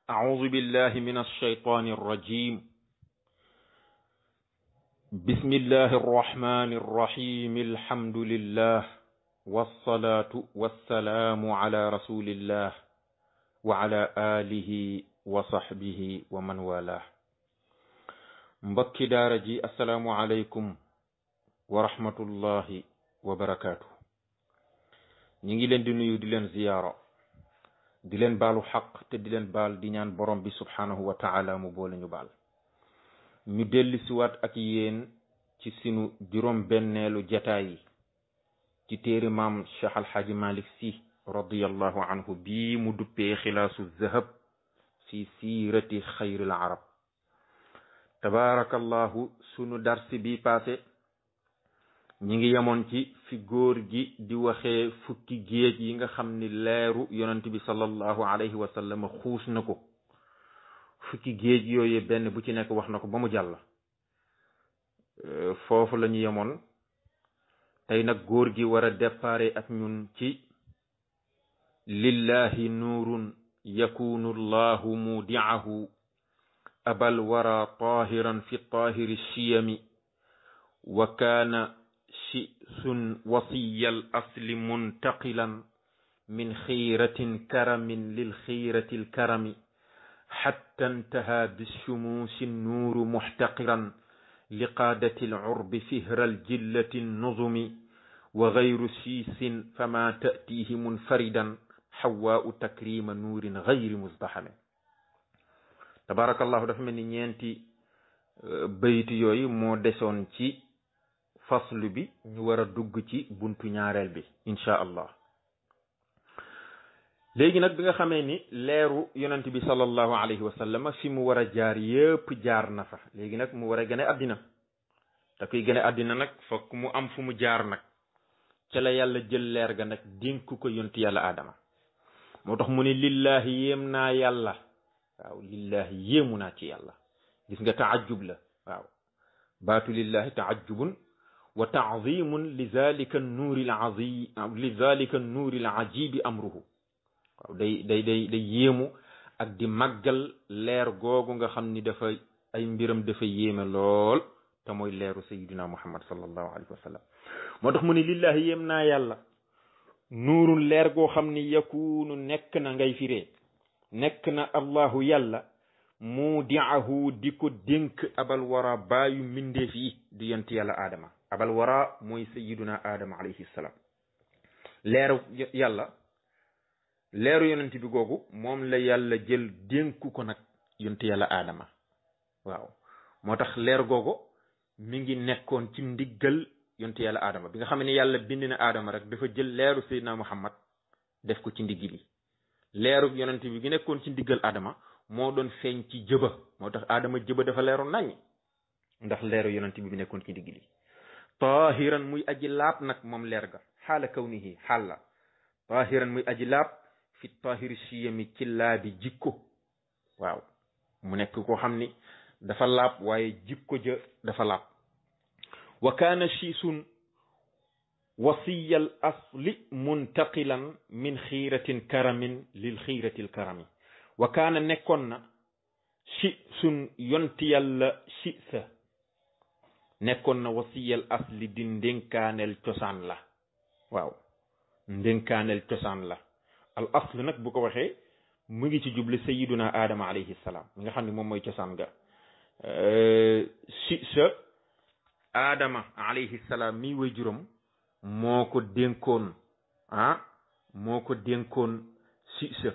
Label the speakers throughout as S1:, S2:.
S1: أعوذ بالله من الشيطان الرجيم. بسم الله الرحمن الرحيم. الحمد لله والصلاة والسلام على رسول الله وعلى آله وصحبه ومن والاه. mbokki daara ji assalaamu aleykum wa rahmatullahi wa barakaatu. ñi ngi leen di nuyu di leen ziyaara di leen baalu xaq te di leen baal di ñaan borom bi subhaanahu wa taala mu boole ñu baal. ñu delli siwaat ak yéen ci sunu juróom benneelu jataay yi ci téere maam Cheikh Alxaaji Malik Si radiyallahu anhu bii mu duppee xilaasu zahab fi siirati xayril arab. tabaarakallahu sunu darsi bi passé ñi ngi yemoon ci fi góor gi di waxee fukki géej yi nga xam ni leeru yonent bi sallallahu alayhi wa sallam xuus na ko. fukki géej yooyu benn bu ci nekk wax na ko ba mu jàll. foofu la ñu yemoon. tey nag góor gi war a déparé ak ñun ci lillahi nuurun yakunu llahu mudiahu abal wara tahiran fi tahiri shiyami wa kaana shi'sun wasiyal asli muntaqilan min xiiratin karamin lil xiiratil karami hatta intaha bishumuusi nuuru muxtaqiran liqaadati al-urbi fihra al-jillati an-nuzumi wa gayru siisin fama ta'tihi munfaridan xawaa'u takrima nuurin gayri musdaxame. tabarakallahu dafa mel ni ñeenti bayti yooyu moo desoon ci faslu bi ñu war a dugg ci buntu ñaareel bi insha allah. léegi nag bi nga xamee ni leeru yonent bi sallallahu alayhi wa sallam fi mu war a jaar yépp jaar na fa. léegi nag mu war a gane àddina te kuy gane àddina nag fokk mu am fu mu jaar nag ca la yàlla jël leer ga nag dénk ko yonti yàlla aadama. moo tax mu ne lillahi yéem naa yàlla. waaw lillahi yéemu naa ci yàlla. gis nga taajub la. waaw baatu lillahi taajubun wa taazimun li zalika nuuri l azim li zalika nuuri l ajibi amruhu. waaw day yéemu ak di màggal leer googu nga xam ni dafa ay mbiram dafa yéeme lool te mooy leeru sayidina muhammad sallallahu alayhi wa sallam. moo tax mu ne lillahi yéem naa yàlla nuurun leer goo xam ni yakunu nekk na ngay firee nekk na allahu yàlla mudiahu di ko dénk abal wara baayu mbindeef yi di yent yàlla aadama. abal wara mooy sayiduna aadama alayhi salaam. leeru yàlla leeru yonent bi googu moom la yàlla jël dénku ko nag yonent yàlla aadama. waaw moo tax leer googu mi ngi nekkoon ci ndiggal yonent yàlla aadama. bi nga xam ne yàlla bind na aadama rek dafa jël leeru sayidina muhammad def ko ci ndigg li. leeru yonent bi gi nekkoon ci ndiggal aadama moo doon feeñ ci jëba. moo tax aadama jëba dafa leeroon nañ ndax leeru yonent bi nekkoon ci ndigg li. tahiran muy aji laab nag moom leer ga xaala kawnihi xaal la. tahiran muy aji laab fi tahiri siyami ci laabi jikko. waaw mu nekk koo xam ni dafa laab waaye jikko ja dafa laab. wa kaana shiisun wasiyal asli muntaqilan min xiiratin karamin lil xiiratil karami. wa kaana nekkoon na shiisun yonti yàlla shiisa nekkoon na wasiyal asli di ndénkaaneel cosaan la. waaw ndénkaaneel cosaan la. al asl nag bu ko waxee mu ngi ci jubli sayiduna aadama alayhi salaam mi nga xam ne moom mooy cosaan ga. shiisa aadama alayhi salaam mi way juróom moo ko dénkoon moo ko dénkoon shiisa.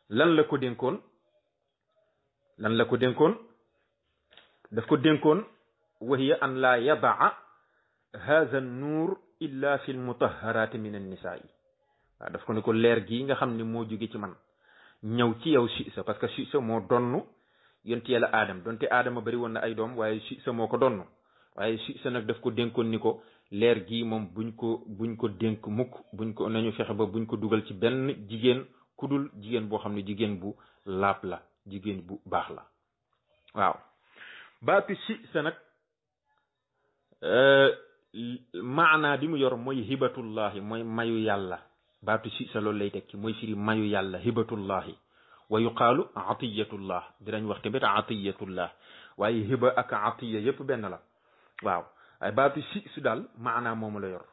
S1: lan la ko dénkoon daf ko dénkoon wahiya an laa yadaa haza nuur illa fi lmutahharati min annisaai. waaw daf ko ne ko leer gi nga xam ne moo jóge ci man ñëw ci yow shiisa parce que shiisa moo donn yonti yàlla aadama donte aadama bari woon na ay doom waaye shiisa moo ko donn. waaye shiisa nag daf ko dénkoon ni ko leer gi moom buñ ko dénk mukk nañu fexe ba buñ ko dugal ci benn jigéen ku dul jigéen boo xam ne jigéen bu laab la jigéen bu baax la. waaw baatu shiisa nag maanaa bi mu yor mooy hibatullahi mooy mayu yàlla. baatu shiisa loolu lay tekki mooy firi mayu yàlla hibatullahi wa yuqaalu atiyatullah dinañ wax tamit atiyatullah waaye hiba ak atiya yépp benn la waaw ay baatu shi'su daal maanaam moomu la yor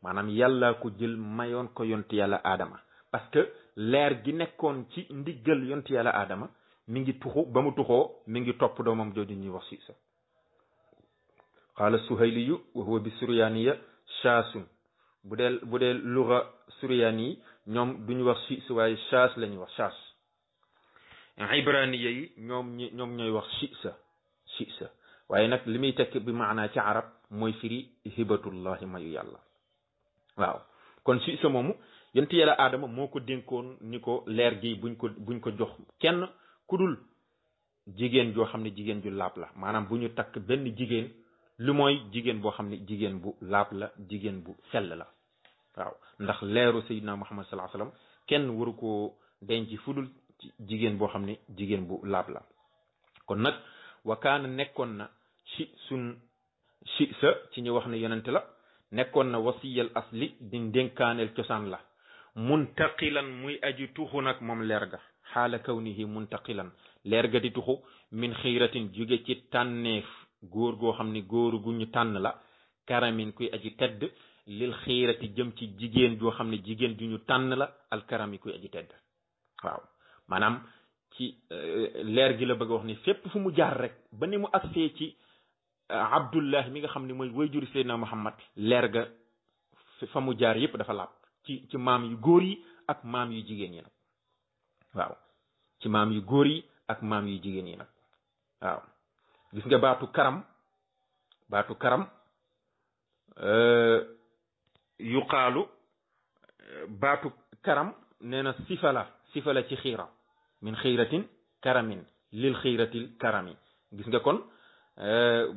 S1: maanaam yàlla ko jël mayoon ko yonti yàlla aadama parce que leer gi nekkoon ci ndiggal yonti yàlla aadama mi ngi tuxu ba mu tuxoo mi ngi topp doomam jooju ñuy wax shi'sa qaala suhayliyu wa huwa bi suryaaniya shaasun bu dee luga suryaani yi ñoom duñu wax shi's waaye shaas la ñuy wax shaas ibraniya yi ñoom ñooy wax shi'sa waaye nag li muy tekk bi maanaa ci arab mooy firi hibatullahi mayu yàlla waaw kon shi'sa moomu yonent yàlla aadama moo ko dénkoon ni ko leer gi buñ ko jox kenn ku dul jigéen joo xam ne jigéen ju laab la maanaam bu ñu takk benn jigéen lu mooy jigéen boo xam ne jigéen bu laab la jigéen bu sell la waaw ndax leeru sayyidina muhammad sallallahu alayhi wasallam kenn waru koo denc fudul ci jigéen boo xam ne jigéen bu laab la kon nag wakaana nekkoon na shi'sa ci ñu wax ne yonent la nekkoon na wasiyal asli di ndénkaaneel cosaan la muntaqilan muy aji tuxu nag moom leer ga xaala kawnihi muntaqilan leer ga di tuxu min xiiratin jóge ci tànneef góor goo xam ne góor gu ñu tànn la karamin kuy aji tedd lil xiirati jëm ci jigéen joo xam ne jigéen ju ñu tànn la alkarami kuy aji tedd waaw maanaam ci leer gi la bëgg a wax ni fépp fu mu jaar rek ba ni mu agsee ci abdullah mi nga xam ne mooy wayjuri seydina muhammad leer ga fa mu jaar yépp dafa laab ci maam yu góor yi ak maam yu jigéen yi nag waaw ci maam yu góor yi ak maam yu jigéen yi nag waaw gis nga baatu karam yuqaalu baatu karam nee na sifa la ci xiira min xiiratin karamin lil xiiratil karami gis nga kon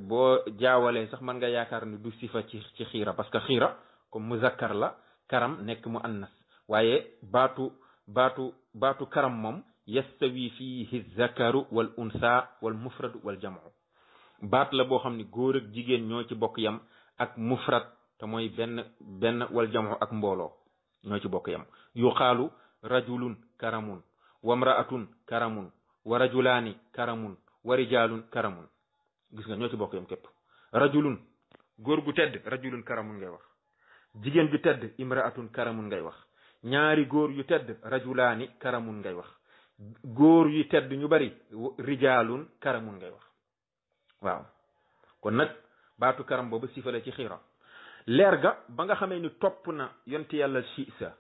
S1: boo jaawalee sax mën nga yaakaar ni du sifa ci xiira parce que xiira comme muzakkar la karam nekk mu annas waaye baatu karam moom yastawi fihi zakaru wal unsa wal mufradu wal jamu baat la boo xam ne góor ak jigéen ñoo ci bokk yam ak mufrad te mooy benn wal jamu ak mbooloo ñoo ci bokk yam yuqaalu rajulun karamun wa mraatun karamun wa rajulaani karamun wa rijaalun karamun gis nga ñoo ci bokk yam képp rajulun góor gu tedd rajulun karamun ngay wax jigéen ju tedd imraatun karamun ngay wax ñaari góor yu tedd rajulaani karamun ngay wax góor yu tedd ñu bari rijaalun karamun ngay wax waaw kon nag baatu karam boobu sifale ci xiira leer ga ba nga xamee ni topp na yonti yàlla shi'sa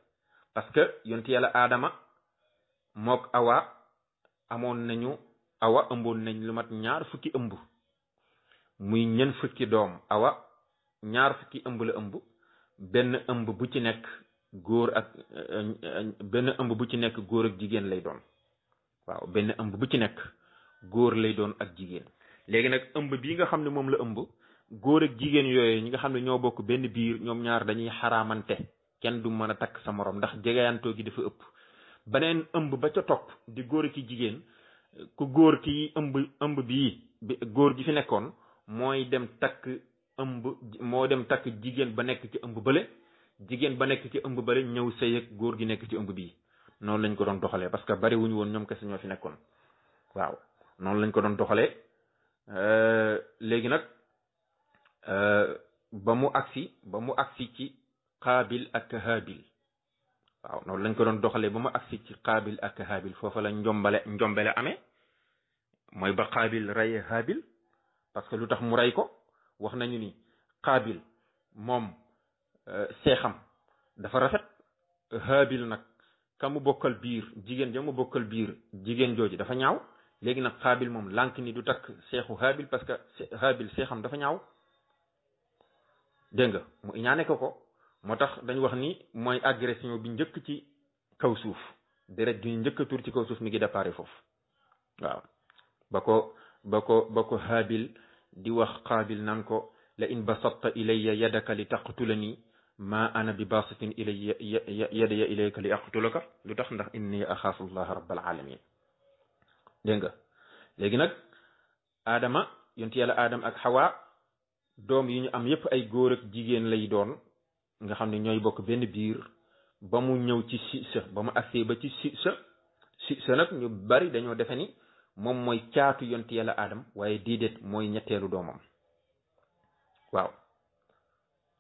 S1: parce que yonti yàlla aadama mook awa ëmboon nañ lu mat 2 fukki ëmb muy ñen fukki doom awa 2 fukki ëmb la ëmb benn ëmb bu ci nekk góor ak jigéen lay doon waaw benn ëmb bu ci nekk góor lay doon ak jigéen léegi nag ëmb bii nga xam ne moom la ëmb góor ak jigéen yooyu ñi nga xam ne ñoo bokk benn biir ñoom ñaar dañuy xaraamante kenn du mën a takk sa morom ndax jegeyantoo gi dafa ëpp beneen ëmb ba ca topp di góor ak jigéen ku góor ki ëmb bii góor gi fi nekkoon moo dem takk jigéen ba nekk ci ëmb bële jigéen ba nekk ci ëmb bële ñëw sëy ak góor gi nekk ci ëmb bii noonu lañ ko doon doxalee parce que bari wuñu woon ñoom kese ñoo fi nekkoon waaw noonu lañ ko doon doxalee léegi nag ba mu agsi ci qaabil ak haabil waaw noonu lañ ko doon doxalee ba mu agsi ci qaabil ak haabil foofa la njombele amee mooy ba qaabil rey haabil parce que lu tax mu rey ko wax nañu ni qaabil moom seexam dafa rafet haabil nag ka mu bokkal biir jigéen ja mu bokkal biir jigéen jooju dafa ñaaw léegi nag qaabil moom lànk ni du takk seexu haabil parce que haabil seexam dafa ñaaw dégg nga mu iñaane ko moo tax dañu wax ni mooy agression bi njëkk ci kaw suuf deret ju njëkk a tuur ci kaw suuf mi ngi déparé foofu waaw ba ko haabil di wax qaabil naan ko la in basatta ilayya yadaka li taqtulani ma ana bi basitin ilayya yadaya ilayka li aqtulaka lu tax ndax inni axaafu llaha rabbal alamin dégg nga léegi nag aadama yonti yàlla aadama ak xawa doom yi ñu am yépp ay góor ak jigéen lay doon nga xam ne ñooy bokk benn biir ba mu ñëw ci shi'sa ba mu agsee ba ci shi'sa Siisa nag ñu bari dañoo defe ni moom mooy caatu yonti yàlla Adam waaye déedéet mooy ñetteelu doomam waaw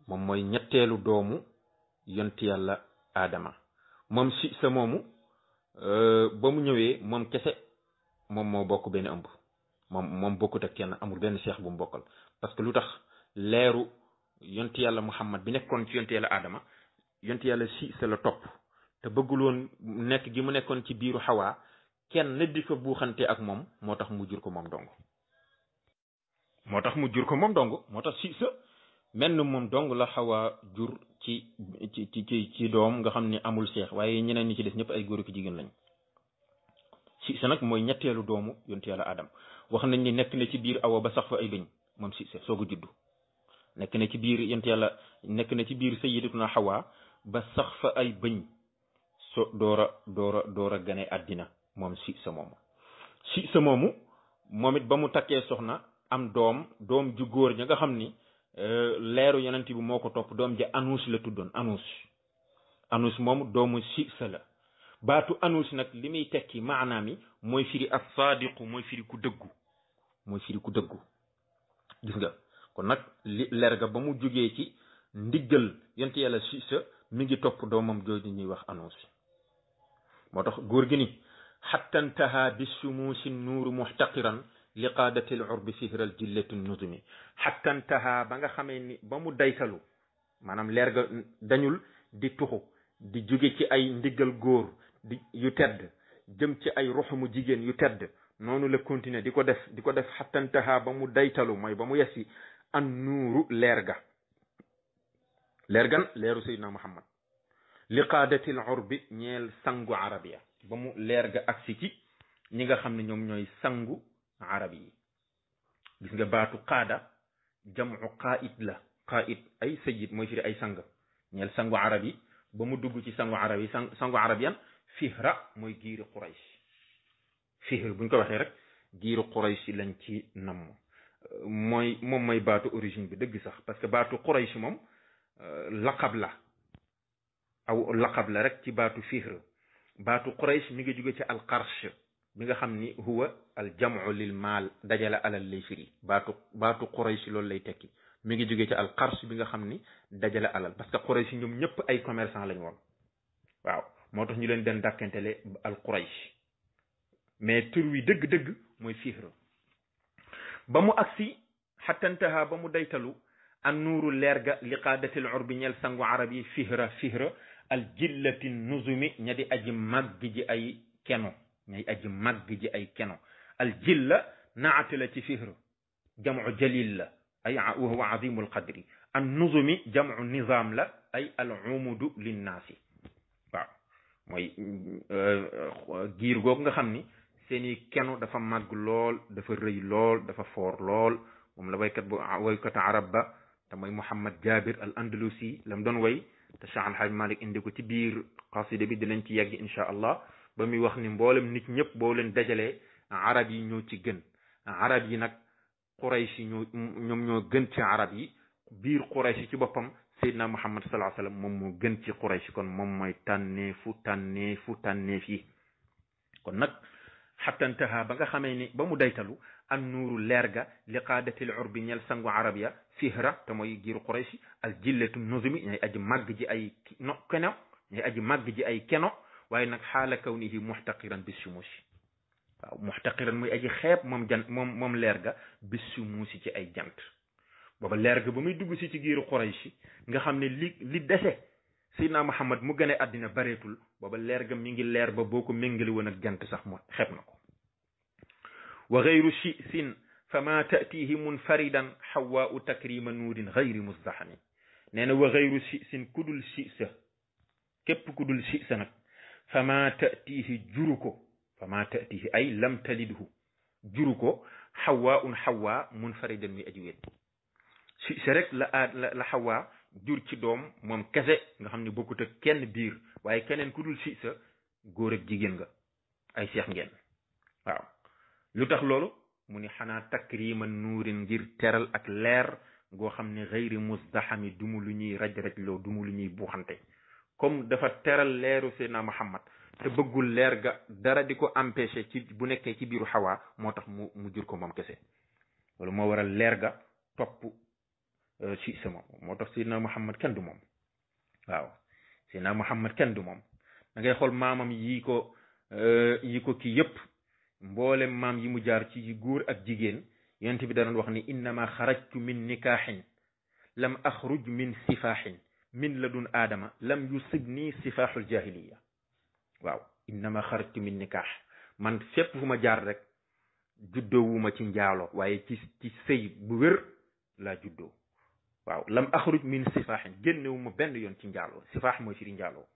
S1: moom mooy ñetteelu doomu yonti yàlla Adama moom Siisa moomu ba mu ñëwee moom kese moom moo bokk benn ëmb moom bokkut ak kenn amul benn seex bu mu bokkal parce que lu tax leeru yonti yàlla Muhammad bi nekkoon ci yonti yàlla Adama yonti yàlla Siisa la topp te bëgguloon nekk gi mu nekkoon ci biiru Xawaa kenn di fa buuxante ak moom moo tax mu jur ko moom dong moo tax Siisa mel ni moom dong la Xawaa jur ci doom nga xam ni amul seex waaye ñeneen ñi ci des ñëpp ay góor ak jigéen lañ Siisa nag mooy ñetteelu doomu yonti yàlla Adam wax nañ ni nekk na ci biir Awa ba sax fa ay bëñ moom Siisa soog a juddu nekk na ci biir sayyidatuna Xawaa ba sax fa ay bëñ door a gane àddina moom Siisa moomu moom it ba mu takkee soxna am doom ju góor ña nga xam ni leeru yonent bi moo ko topp doom ja Anuus la tuddoon Anuus moomu doomu Siisa la baatu Anuus nag li muy tekki maanaam yi mooy firi as-saadiqu mooy firi ku dëggu gis nga kon nag leer ga ba mu jógee ci ndiggal yonent yàlla Siisa mi ngi topp doomam jooju ñuy wax Anuus moo tax góor gi ni xatta ntaha bi sumuusi nuuru muxtaqiran li qaadati l urbi fihral jillati nuzumi xatta ntaha ba nga xamee ni ba mu daytalu maanaam leer ga dañul di tuxu di jóge ci ay ndiggal góor yu tedd jëm ci ay ruxumu jigéen yu tedd noonu la continuer di ko def xatta ntaha ba mu daytalu mooy ba mu yesi an nuuru leeru Seydina Muhammad li qaadatil urbi ñeel sangu arabiya ba mu leer ga agsi ci ñi nga xam ne ñoom ñooy sangu arab yi gis nga baatu qaada jamu qaid la qaid ay sayyid mooy firi ay sang ñeel sangu arab yi ba mu dugg ci sangu arab yi sangu arab yan fihra mooy giiru Quraysh fihr buñ ko waxee rek giiru Quraysh lañ ci namm moom mooy baatu origine bi dëgg sax parce que baatu Quraysh moom laqab la rek ci baatu fihr baatu Quraysh mi ngi jóge ci alqarsh bi nga xam ni huwa al jamu lil maal dajale alal lay firi baatu Quraysh loolu lay tekki mi ngi jóge ci alqarsh bi nga xam ni dajale alal parce que Quraysh ñoom ñëpp ay commerçant lañ woon waaw moo tax ñu leen den dàkkantele al Quraysh mais tur wi dëgg-dëgg mooy fihr ba mu agsi xattantaha ba mu daytalu an nuuru leer ga li qaadatil urbi ñeel sangu arab yi fihra al jillati nuzumi ña di aji màgg ji ay keno al jilla naat la ci fihr jamu jalil la ay wa huwa azimul qadri an nuzumi jamu nizam la ay al umudu linnaasi waaw mooy giir googu nga xam ni seeni keno dafa màgg lool dafa rëy lool dafa foor lool moom la waykat arab ba te mooy Muhammad Jabir al Andalusi lam doon way te Cheikh Al Hadj Malick indi ko ci biir xasida bi dinañ ci yegg incha allah ba muy wax ni mboolem nit ñëpp boo leen dajalee arab yi ñoo ci gën arab yi nag Quraysh yi ñoom ñoo gën ci arab yi biir Quraysh ci boppam Seydina Muhammad sallallahu alayhi wa sallam moom moo gën ci Quraysh kon moom mooy tànneef yi kon nag xattantaha ba nga xamee ni ba mu daytalu an nuuru leer ga li qaadatil urbi ñeel sangu arab ya fihra te mooy giiru Quraysh al jillatu nuzumi ñay aji màgg ji ay keno waaye nag xaala kawnihi muxtaqiran bi sumuusi waaw muxtaqiran muy aji xeeb moom leer ga bi sumuusi ci ay jant booba leer ga ba muy dugg si ci giiru Quraysh nga xam ne li dese Seydina Muhammad mu gane àddina bareetul booba leer ga mi ngi leer ba boo ko méngale woon ak jant sax mu xeeb na ko wa gayru chisin fa ma tatihi munfaridan xawaau takrima nuurin gayri musdaxami nee na wa gayru chisin kudul chisa képp kudul chisa nag fa ma tatihi juru ko fa ma tatihi ay lam talidhu juru ko xawaaun xawaa munfaridan muy aji wéet chisa rek la xawaa jur ci doom moom kese nga xam ne bokkut ak kenn biir waaye keneen ku dul si sa góor ak jigéen nga ay seex ngeen waaw lu tax loolu mu ni xanaa takrima nuurin ngir teral ak leer goo xam ne xëyri musdaxami dumu lu ñuy raj-raj loo dumu lu ñuy buuxante comme dafa teral leeru Seydina Muhammad te bëggul leer ga dara di ko empêché ci bu nekkee ci biiru xawaa moo tax mu jur ko moom kese loolu moo waral leer ga topp ci sama moo tax Seydina Muhammad kenn du moom waaw Seydina Muhammad kenn du moom da ngay xool maamam yi ko kii yëpp mboolem maam yi mu jaar ci góor ak jigéen yonent bi daan wax ni innama xarajtu min nikaaxin lam axruj min sifaaxin min ladun aadama lam yusibni sifaaxul jahiliya waaw innama xarajtu min nikaax man fépp fu ma jaar rek juddoowuma ci njaalo waaye ci sëy bu wér laa juddoo waaw lam axruj min sifaaxin génnewuma benn yoon ci njaaloo sifaax mooy firi njaaloo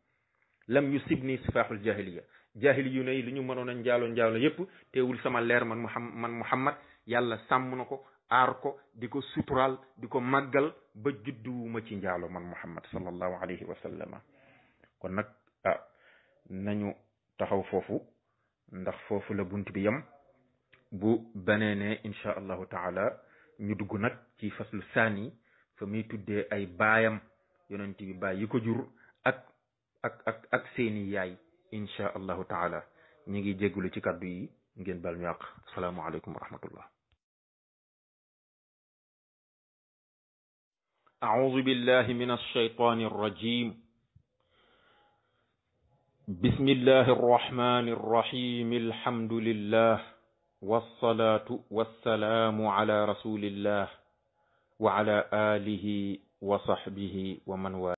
S1: lam yusibni sifaaxul jahiliya jahili yu ne li ñu mënoon a njaalo yépp teewul sama leer man Muhammad yàlla sàmm na ko aar ko di ko suturaal di ko màggal ba judduwuma ci njaalo man Muhammad sallallahu alayhi wa sallama kon nag nañu taxaw foofu ndax foofu la bunt bi yem bu beneenee insha allahu taala ñu dugg nag ci faslu saani fa muy tuddee ay baayam yonent bi baay yi ko jur ak seeni yaay insha allahu taala ñi ngi jéggulu ci kàddu yi ngeen bal ñu àq asalaamaaleykum wa rahmatullah أعوذ بالله من الشيطان الرجيم بسم الله الرحمن الرحيم الحمد لله والصلاة والسلام على رسول الله وعلى آله وصحبه ومن والاه